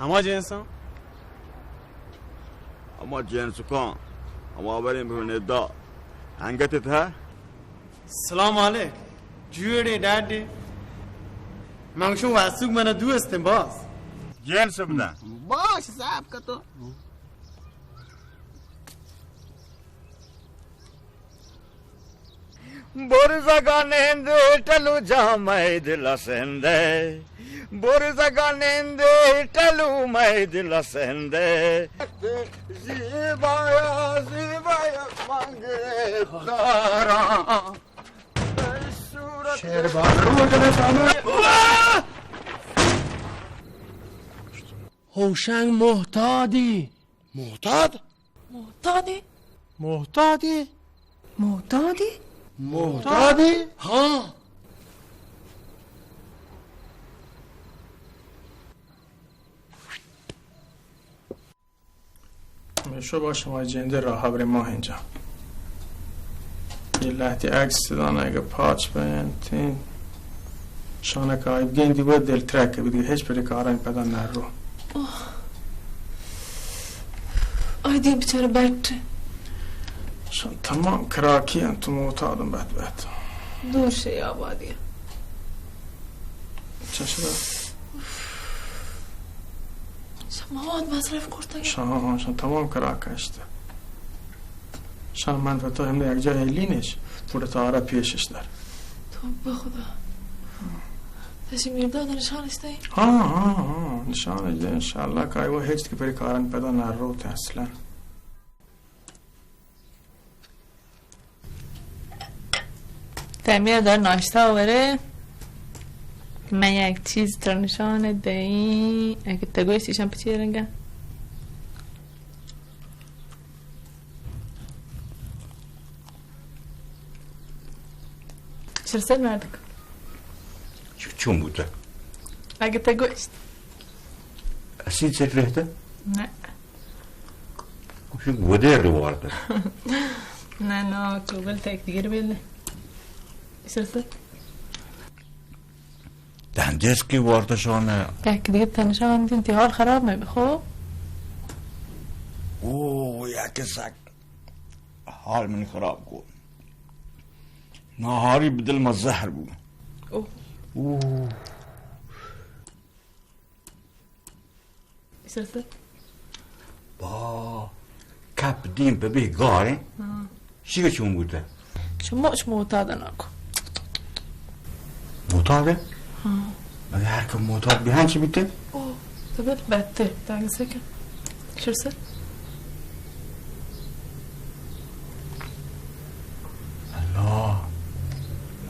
ہما جنساں؟ ہما جنسکاں، ہما بریں بہ ندا۔ انگت تھا۔ سلام علیک۔ جوڑے ڈاڈے۔ من شو واسوک من دوستیں باز۔ جنس بدن۔ باش صاحب کا تو۔ برزگا نندے ٹلو جاں مئے دل سندے، برزگا نندے ٹلو مئے دل سندے۔ زیبایا، زیبایا، من گرفتاراں۔ شعر بانو۔ ہوشنگ محتادی۔ محتاد؟ محتادی؟ محتادی؟ محتادی؟ محتادی؟ ہاں۔ ہمیشہ با شما جندے راہ برے ماہیں جان۔ یہ لہتی عکس دانا اگہ پاچ بینتیں۔ شانک آئی گندی و دل ترک بید، ہچ پر کارانی پدا نرو۔ اوہ۔ آئی دیم بیچارہ بیٹھ۔ شان تمام کراکی انت، معتادم بد بد۔ دور شے آبادی۔ چشرا۔ شان مواد مصرف کرتگ۔ شان، ہاں، شان تمام کراک اشت۔ شان من پہ تو ہمیں یک جاہ ہیلینش، گڑا تو آرا پیشش در۔ تو بخدا۔ تشی میرداد نشان اشتئی؟ ہاں، ہاں، ہاں، نشان اشتئی، انشاءاللہ کائی وہ ہچ کہ پری کارن پیدا نہ روت اصلاً۔ تیمیا در ناشتہ ورے۔ من یک چیز ترا نشان دئی، اگہ تگوش ایشان پچی رنگا۔ چرسد مردک۔ چو-، چون بوتا؟ اگہ تگوش۔ اسید سر رہتا؟ نہ۔ گوشی گودے رو وارتا۔ نہ، نہ، تو بل تک دیگر بل۔ سرسد۔ دندیس کی وارتا شانہ۔ یک دیگہ تنشان دین، تی حال خراب مہ بی، خو؟ او، یک سک حال منی خراب کو۔ ناہاری بدل ما زہر بو۔ او۔ او۔ سرسد۔ با کپ دیم پہ بی گاریں۔ ہاں۔ شیگا چون بوتہ؟ شما چ معتاد ناکو۔ معتاد؟ ہاں۔ مگہ ہر کم معتاد بیان چی بیتے؟ او، تو بہت بہتر، تنگ سے کن۔ سرسد۔ اللہ،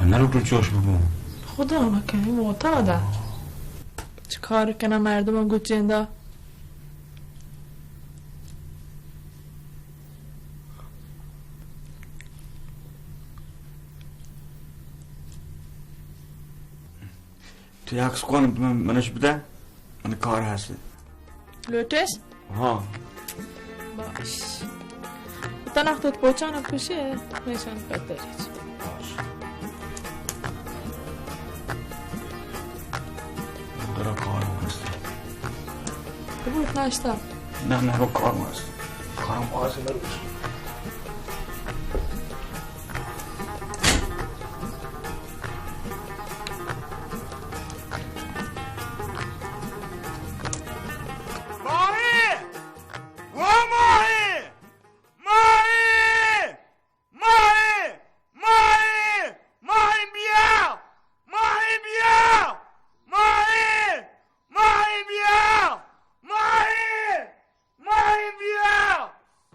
من نلوٹوں چوش ببوں۔ خدا مکنے، معتاد ء۔ چہ کار کناں مردماں گوں جندا۔ تو یک سکون من، منش بدہ، من کار ہست۔ لوٹش؟ ہاں۔ باش۔ تناخت پوچانا پوشے، نشان پتر۔ باش۔ درا کار ہست۔ تو بوت ناشتہ؟ نہ، نہ، رو کار ہست۔ کار ہست، نہ روش۔ ماہی! او ماہی! ماہی! ماہی! ماہی! ماہی بیا! ماہی بیا! ماہی! ماہی بیا! ماہی! ماہی بیا!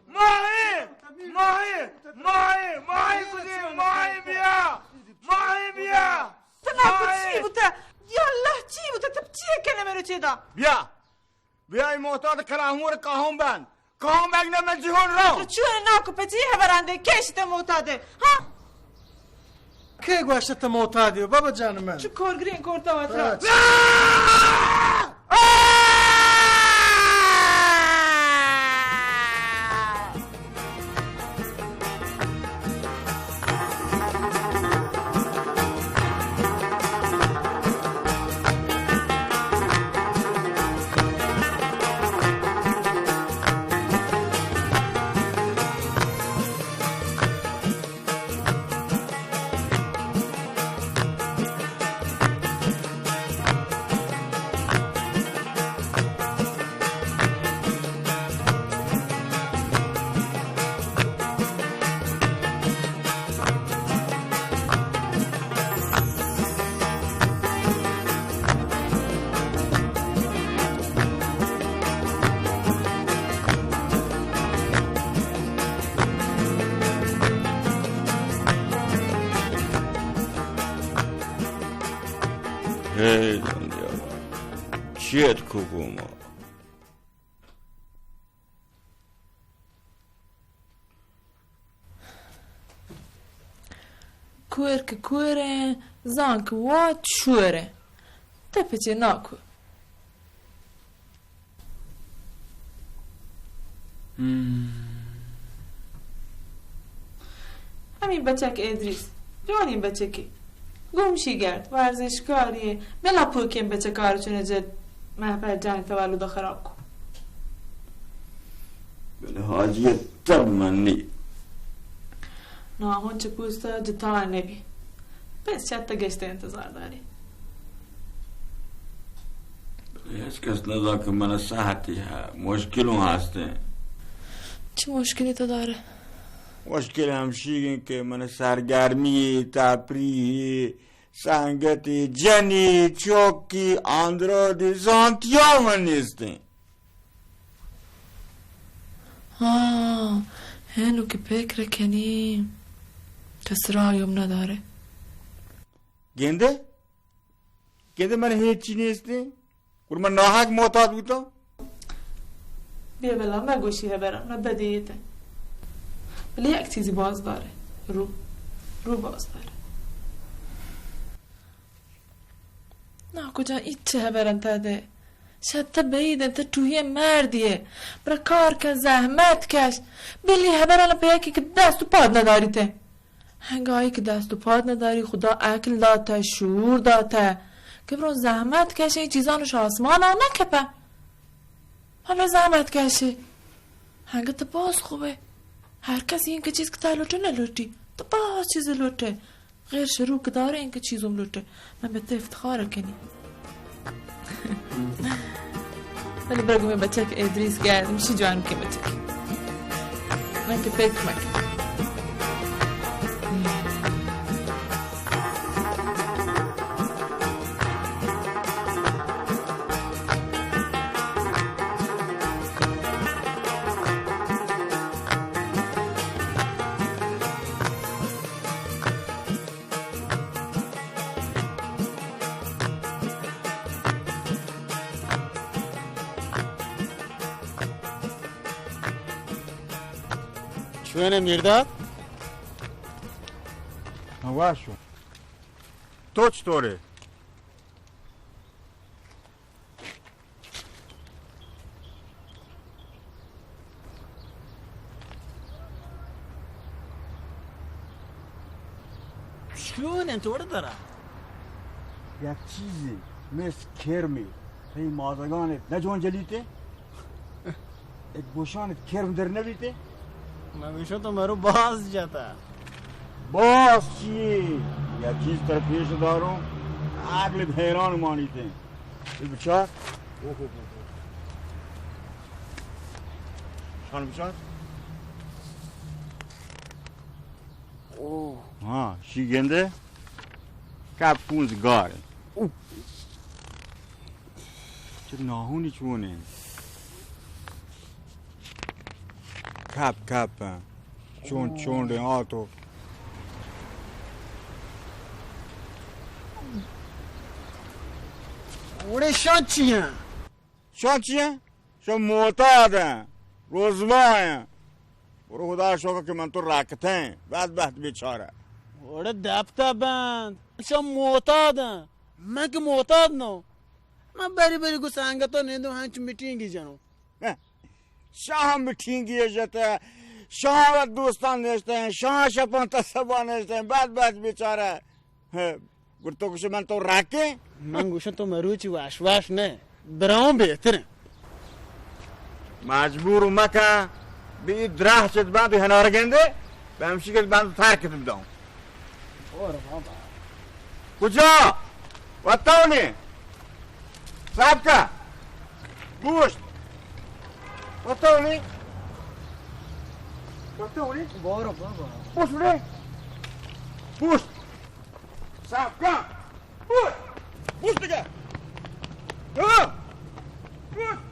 ماہی! ماہی! ماہی! ماہی کجے؟ ماہی بیا! ماہی بیا! تو ناکو چی بوتا؟ یا اللہ، چی بوتا؟ تب چی ہے کنے میرے چیدا؟ بیا! بیا، ای معتاد کلاہور کاہوں بند۔ کاہوں بند نہ من جہون رو۔ تو چون ناکو پہ چی ہے براندے؟ کیش تے معتاد ہے؟ ہاں؟ کئے گوشت تو معتادی؟ بابا جان من۔ چو کارگریں کورتا وترا۔ اچھا۔ ہے زندگی چیت کو گوما۔ کور کہ کور ایں، زان کہ وت شور ایں۔ تہ پچے ناکو۔ ہمے بچک ادریس، جوانیں بچکے، گومشی گرد، ورزشکاری، بلا پوکیں بچکار چون جد مہپر جان تولد خراب کو۔ بلے حاجی تب منی۔ ناہون چہ پوستا جتا نبی۔ پس چت گشتے انتظار داری۔ بلے ہچ کس نزان کہ من ساعتی ہا مشکلوں ہستیں۔ چی مشکلی تو دارے؟ مشکل ہمشیگیں کہ من سرگرمی، تفریح، سنگتی، جنی، چوکی، آندرودی، زانتیا من نیستیں۔ ہاں، ہنو کہ پکر کنی، کس راہی ہم ندارے۔ گندے؟ گندے من ہیچی نیستیں؟ گڑا من ناحق معتاد بوتاں؟ بیا بلا، مگوشی ہبرا، من بدیت۔ بلے یک چیزی باز دارے۔ رو، رو باز دارے۔ نا کجا ایچ ہبر انت دے۔ شہ تہ بعید انت، تہ ٹوہی مردی ئے۔ برا کار کن، زحمت کش۔ بلی ہبران پہ یکی کہ دست و پاد نداری تے۔ ہنگا آئی کہ دست و پاد نداری، خدا عقل داتہ، شعور داتہ۔ کہ برو زحمت کش، این چیزانو شہ آسمان آ نکپہ۔ ہمے زحمت کشے۔ ہنگا تہ باز خوبے۔ ہر کس اینکہ چیز کہ تہ لوٹے نہ لوٹی۔ تہ باز چیز لوٹے۔ غیر شروع کہ دارے اینکہ چیزم لوٹے۔ من بہ تہ افتخار کنی۔ ولی برگو مے بچک ادریس گرد، مشی جوان کے بچک۔ من کہ پک مک۔ چونے میرداد؟ ہاں، واشو۔ تو چطورے؟ چون انت وڑ درا؟ یک چیزے، مس کرمے، تئی مازگان نہ جون جلیتے؟ ایک گوشان کرم در نہ بیتے؟ من گوشاں تو مرو باز جتا۔ باز چیے؟ یک چیز تر پیش داروں، عقل حیران مانیتے۔ اے بچار۔ اوہ، اوہ، اوہ۔ شان بچار۔ اوہ۔ ہاں، شی گندے۔ کپ پونز گار۔ اوہ۔ چہ ناہونی چونے۔ Cup cup. چون چونڈیں آ تو۔ وڑے شان چی ہیں؟ شان چی ہیں؟ شان معتاد ہیں، رزوا ہیں۔ برو خدا شکر کہ من تو رکتیں، بدبخت بیچارہ۔ وڑے دپتا بند۔ شان معتاد ہیں۔ من کہ معتاد نو۔ من بری بری گو سنگتو نیندو ہنچ میٹنگی جنو۔ شاہ میٹنگی جتہ، شاہ وت دوستان نشتہ، شاہ شپان تا سبا نشتہ، بدبخت بیچارہ۔ گڑا تو گوشے من تو راکیں؟ من گوشاں تو مروچی واش واش نہ، براؤں بہتر ہیں۔ مجبور مکن، بی دراہ چت بند ہنار گندے، بہ ہمشی کہ بند ترکت بداؤں۔ اور بابا۔ کجا؟ وتونی۔ صاحب کا؟ گوشت۔ وتونی۔ وتونی۔ بورو بابا۔ گوشت بڑے۔ گوشت۔ صاحب کا؟ گوشت۔ گوشت کا؟ ہاں؟ گوشت۔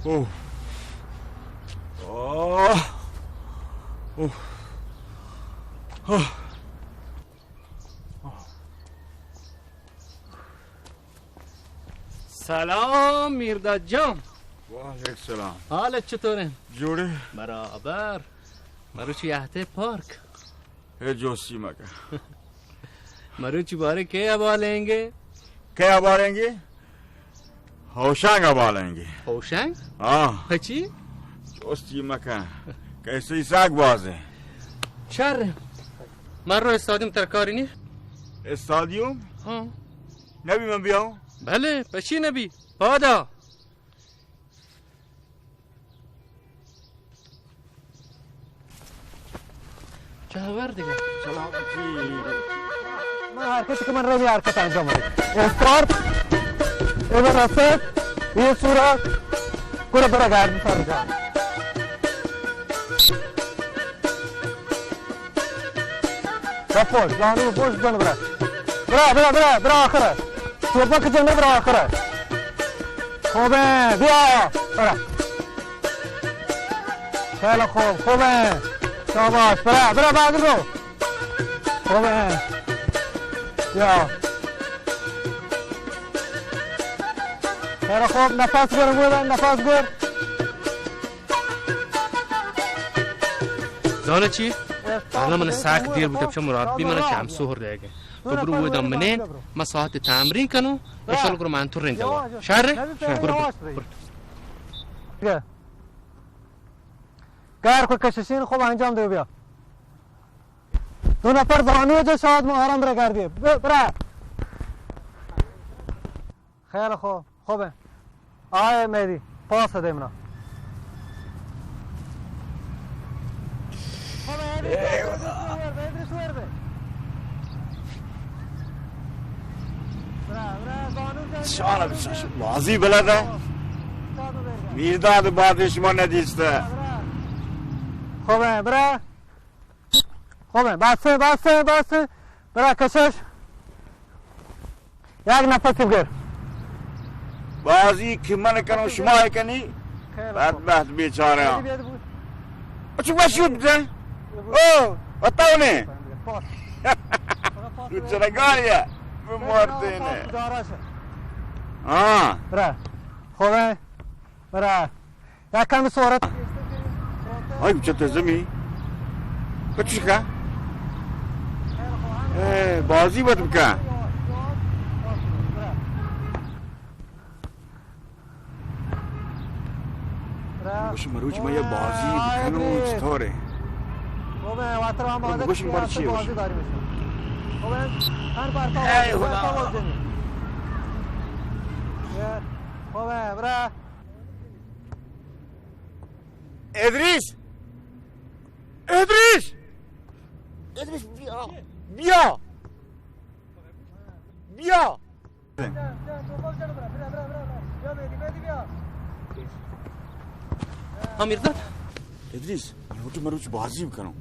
اوہ۔ اوہ۔ اوہ۔ اوہ۔ سلام میرداد جان۔ وعلیکم سلام۔ حالت چطوره؟ جوڑے؟ برابر۔ مروچی اہتے پارک۔ اے جوسی مکن۔ مروچی بارے کے حوالیں گے؟ کے حوالیں گے؟ ہوشنگ حوالیں گے۔ ہوشنگ؟ ہاں۔ پچی؟ جوسی مکن۔ کیسے ساگ بازے؟ شر۔ مرو استادیم ترکاری نی؟ استادیوم؟ ہاں۔ نبی من بیاؤں؟ بلے، پچی نبی؟ پادا۔ چہ خبر دگہ؟ سلامتی۔ من حرکت کہ من روی حرکت انجام دے۔ استارت۔ اے رسد۔ اے سورا۔ گڑا برا گاڑی سر جا۔ پوش، زانو پوش جن برا۔ برا، برا، برا، برا آخر۔ توپک جن برا آخر۔ خوبیں، بیا، برا۔ خیلی خوب، خوبیں۔ شاباش، برا، برا، باز رو۔ خوبیں۔ بیا۔ خیلی خوب، نفس گر، نفس گر۔ زانہ چی؟ الان من ساک دیر بوتہ، چہ مراد بی من چم سہر دیگہ۔ تو برو ودا منین، ما ساعت تمرین کنو، انشاءاللہ گرو من تو رنگ دوا۔ شر؟ برو، برو، برو۔ گار کو کششین خوب انجام دے بیا۔ دو نفر زانو جو شاید ما آرام برا گردی۔ برا۔ خیلی خوب، خوبیں۔ آئے مہدی، پاس دے منا۔ خوبیں، ادریس، ادریس، ادریس، ادریس۔ برا، برا، زانو جان۔ شان بازی بلد ہے۔ میرداد بازی شما ندیسته۔ خوبیں، برا۔ خوبیں، بس، بس، بس۔ برا کشش۔ یک نفس بگر۔ بازی کہ من کنوں، شما کنی۔ بدبخت بیچارہ۔ اچھا، وشی بدے۔ او، بتاؤ نے۔ تو چرا گاڑی ہے؟ مردے نے۔ ہاں۔ برا۔ خوبیں۔ برا۔ یک کم صورت۔ آئی بچت زمین۔ بچی کا؟ اے، بازی بد بکا۔ گوش مروچ ما یہ بازی بکنو چطوره؟ گوش مروچ چیه گوش؟ اے خدا۔ خوبه، برا۔ ادریس! ادریس! ادریس، بیا! بیا! بیا! ہاں، میرداد۔ ادریس، من لوٹوں مروچ بازی بکنوں۔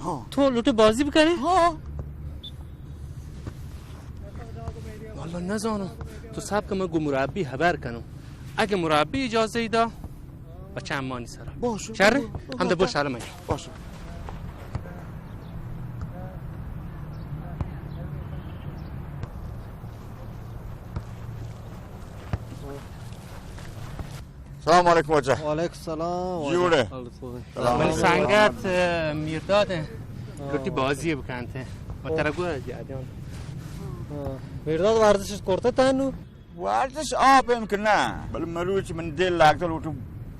ہاں۔ تو لوٹے بازی بکنے؟ ہاں۔ واللہ نزانوں۔ تو صبر کن، من گوں مربی خبر کنوں۔ اگہ مربی اجازہ دا، بچہ امانی سرا۔ باش، شر؟ باش، ہمدا باش۔ بوش حالا من۔ باش۔ سلام علیکم واجہ۔ وعلیکم سلام۔ جوڑے؟ سلام۔ من سنگت، اه، میرداد ہیں۔ ہاں۔ لوٹی بازی بکنتے۔ و ترا گو جادیان۔ ہاں۔ میرداد ورزش کرتے تنو؟ ورزش آپ ہم کہ نہ، بلے مروچ من دل لگتا لوٹوں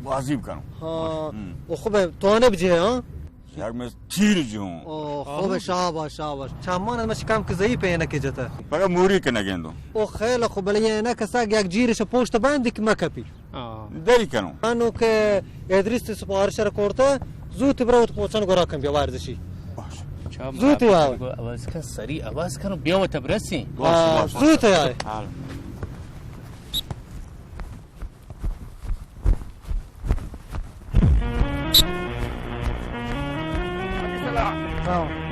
بازی بکنوں۔ ہاں۔ ہم۔ و خوب ہے، تو نے بجے، ہاں؟ یک میں تیر جوں۔ او، خوب ہے، شاباش، شاباش۔ چمان از مش کم کہ ضعیف ہے، نہ کہ جتا۔ پگا موری کہ نہ گندو۔ او، خیلی خوب، بلے یہ نہ کسا یک جیرش پوشت بند کہ مکپی۔ ہاں۔ دری کنوں۔ انو کہ ادریس تے سپارش را کرتا، زوت برو تو پوچن گورا کن بیا ورزشی۔ باش۔ زوت یا۔ عوض کن، سری عوض کن، بیا و تبرسی۔ باش، باش، باش۔ زوت یا۔ حال۔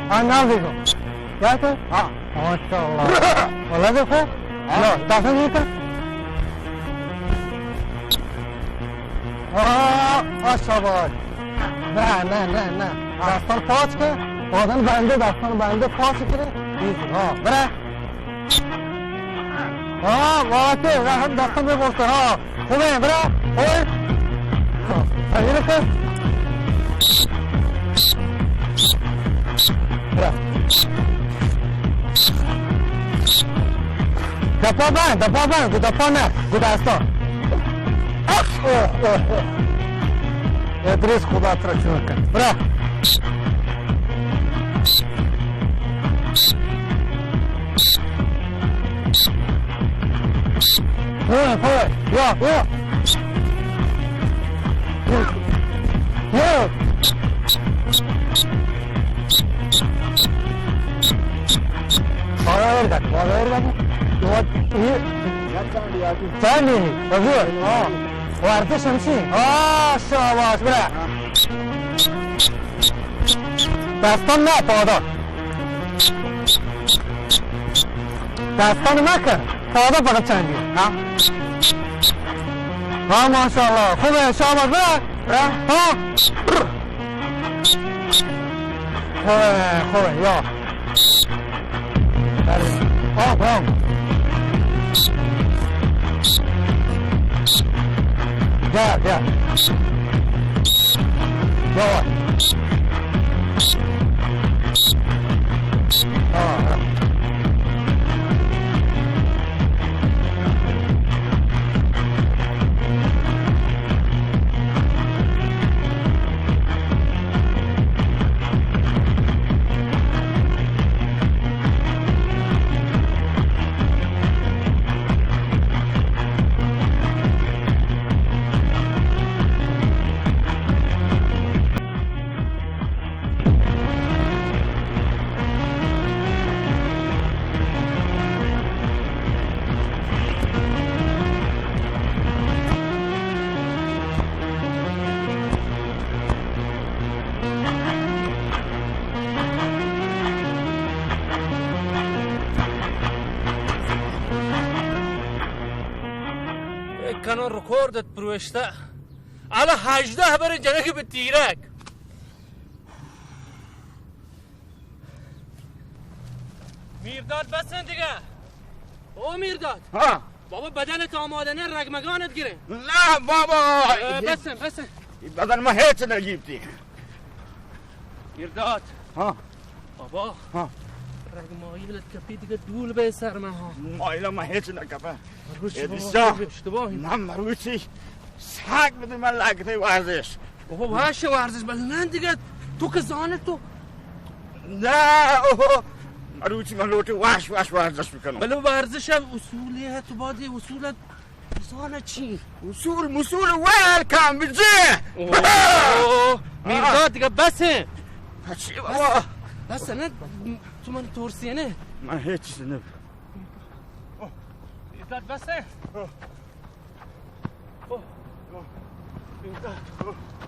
ہاں، نام دیکھو۔ کیا تھا؟ ہاں۔ ماشاءاللہ۔ واللہ دیکھو۔ ہاں۔ لو، دفعہ نہیں تھا۔ آ، شاباش. نه، نه، نه، نه. دستان پاچ کن. پادان بنده، دستان بنده پاچ کنه. ها، برا. ها، واقعی، نه، هم دستان ببرته، ها. خوبه، برا. خوبه. ها، اینو کن. برا. دپا بند، دپا بند، گو دپا نه، گو دستان. اوه، اوه، اوه. ادریس، خدا ترا چون کن. برا. خوبه، خوبه. یا، یا. یا. بالا ایر گت، بالا ایر گت. تو، چندی؟ بزور. ها. ورزش همچی. آه، شاباش، برا. دستان نه، پادا. دستان مکن. پادا فقط چندی. ها. ها، ماشاءالله. خوبه، شاباش، برا. برا. ها. خوبه، خوبه، یا. بله. آه، برام. بیا، بیا. بیا. آه، آه. کنو رکورد ات پروشتہ. حالا ہژدہ برے جنگ بہ تیرک. میرداد، بس انت دگہ. او میرداد. ہاں. بابا، بدن تو آمادہ نہ، رگمگانت گرے. نہ بابا. اے، بس انت، بس انت. بدن ما ہیچ نہ گیپتی. میرداد. ہاں. بابا. ہاں. رگ مایل ات کپی دگہ دول بے سر ما، ہاں. مایل ما ہیچ نہ کپا. مروچی اے بابا، دیسا. تو اشتباہی. نہ مروچی. ساک بدن من لگتے ورزش. اوہ، واش ورزش، بل نہ دگہ تو کہ زانے تو. نہ، اوہ، مروچی من لوٹی واش واش ورزش بکنو. بلے ورزش اصولی ہے، تو بعد یہ اصول ہے. زانے چی؟ اصول مسول ویل کام بجے. اوہ، میرداد دگہ بس ہے. اچھی بابا. بس، بس نہ، تو من ترسی نہ. من ہیچ چیز نہ. میرداد بس ہے.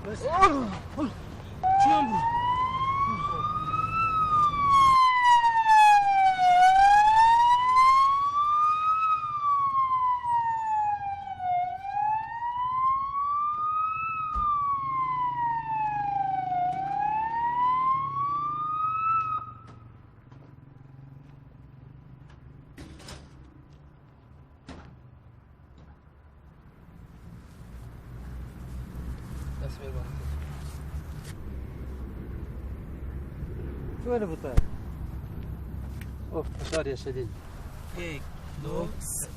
دست مہربانی. چون بوتا؟ اوہ، فشار یا شدید. ایک، دو، سه.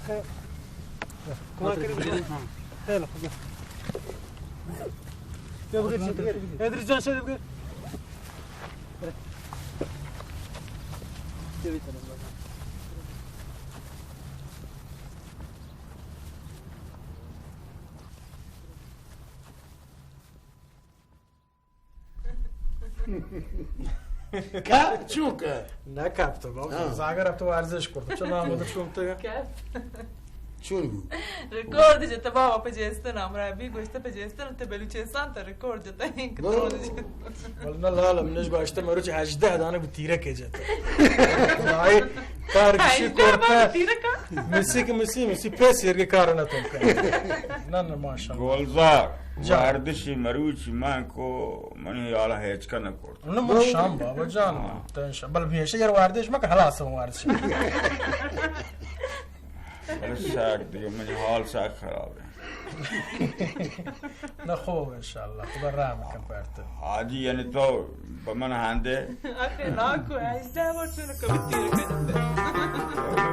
خیر. کمک کنید. ہاں. خیلی خوب. بیا بگیر، بیا بگیر. ادریس جان، شدید بگیر. بیا بگیر. کپ چون که؟ نه کپ تو بابا. آه. زاگر رفت ورزش کرد. چون نام بود چون تو؟ کپ. چون بود؟ رکورد جت بابا پہ جیستن، ہمراہ بی گوشت پہ جیستن، تے بلوچستان تا رکورد جت، این که تو. والله لالا منش گوشت مروچ ہژدہ دانه بو تیرک جت. آئی کار کشی کرتا. تیرک؟ مسی کہ مسی، مسی پیسے ایرگے کار نہ تو کن. نہ، نہ، ماشاءاللہ. گلزار، جان. ورزشی مروچی من کو، منی حالا ہیچ کا نہ کرت. نہ، من شام بابا جان، ہاں. تو انشاء-، بل ہمیشہ یار ورزش مکن، خلاص ہوں ورزش. بلے سک دیگه منی حال سک خراب ہے. نہ خوب، انشاءاللہ، خدا رحم کن پر تو. حاجی، یعنی تو بہ من ہندے؟ آخر ناکو، ہژدہ بار چون کبھی تیر کردے.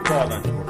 بعداً چھوڑ.